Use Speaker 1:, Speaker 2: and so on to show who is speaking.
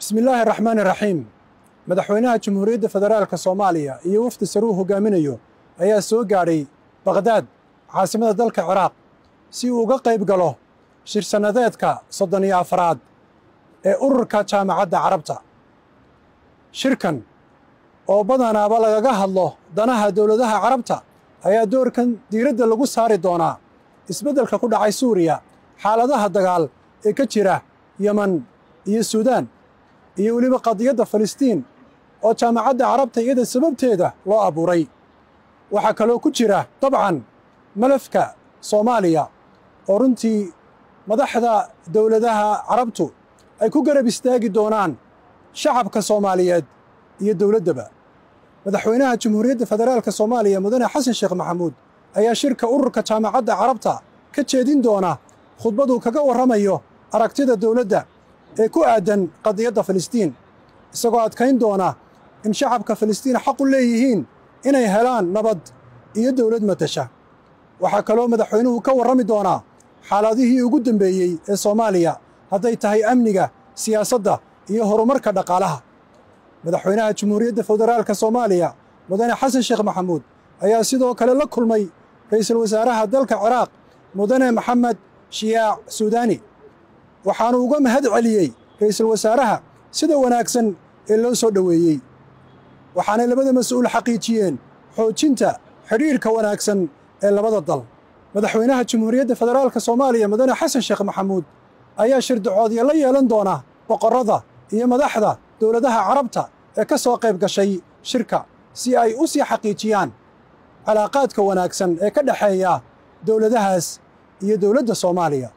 Speaker 1: Bismillaahi raxmaani raxiim. Madaxweynaha Jamhuuriyadda Federaalka Soomaaliya iyo wafdi sare uu hogaaminayo ayaa soo gaadhay Baqhdaad, caasimada dalka Ciraaq, si uu uga qayb galo shir sannadeedka 34aad ee ururka Jaamacadda Carabta. Shirkan oo badanaaba lagaga hadlo danaha dowladaha Carabta ayaa doorkan diiradda lagu saari doonaa isbeddelka ku dhacay Suuriya, xaaladaha dagaal ee ka jira Yeman iyo Suudaan, iyo weliba qadiyadda Falastiin oo Jaamacadda Carabta iyada sababteeda loo abuuray. Waxaa kaloo ku jira dabcan malafka Soomaaliya oo runtii madaxda dowladaha Carabtu ay ku garab istaagi doonaan shacabka Soomaaliyeed iyo dowladdaba. Madaxweynaha Jamhuuriyadda Federaalka Soomaaliya Mudane Xasan Sheekh Maxamuud ayaa shirka ururka Jaamacadda Carabta ka jeedin doona khudbaduu kaga warramayo aragtida dowladda ee ku aaddan qadiyadda Filistiin, isagoo adkayn doona in shacabka Filistiin xaq u leeyihiin inay helaan nabad iyo dowlad matasha. Waxaa kaloo madaxweynuhu ka warrami doonaa xaaladihii ugu dambeeyey ee Soomaaliya, hadday tahay amniga, siyaasadda iyo horumarka dhaqaalaha. Madaxweynaha Jamhuuriyadda Federaalka Soomaaliya Mudane Xasan Sheekh Maxamuud ayaa sidoo kale la kulmay ra'iisul wasaaraha dalka Ciraaq Mudane Maxamed Shiyaac Suudaani, waxaanu uga mahad celiyey ra'iisul wasaaraha sida wanaagsan ee loo soo dhoweeyey, waxaanay labada mas'uul xaqiijiyeen xoojinta xidhiirka wanaagsan ee labada dal. Madaxweynaha Jamhuuriyadda Federaalka Soomaaliya Mudane Xasan Sheekh Maxamuud ayaa shirdacoodyo la yeelan doona boqorrada iyo madaxda dowladaha Carabta ee ka soo qayb gashay shirka si ay u sii xaqiijiyaan calaaqaadka wanaagsan ee ka dhexeeya dowladahaas iyo dowladda Soomaaliya.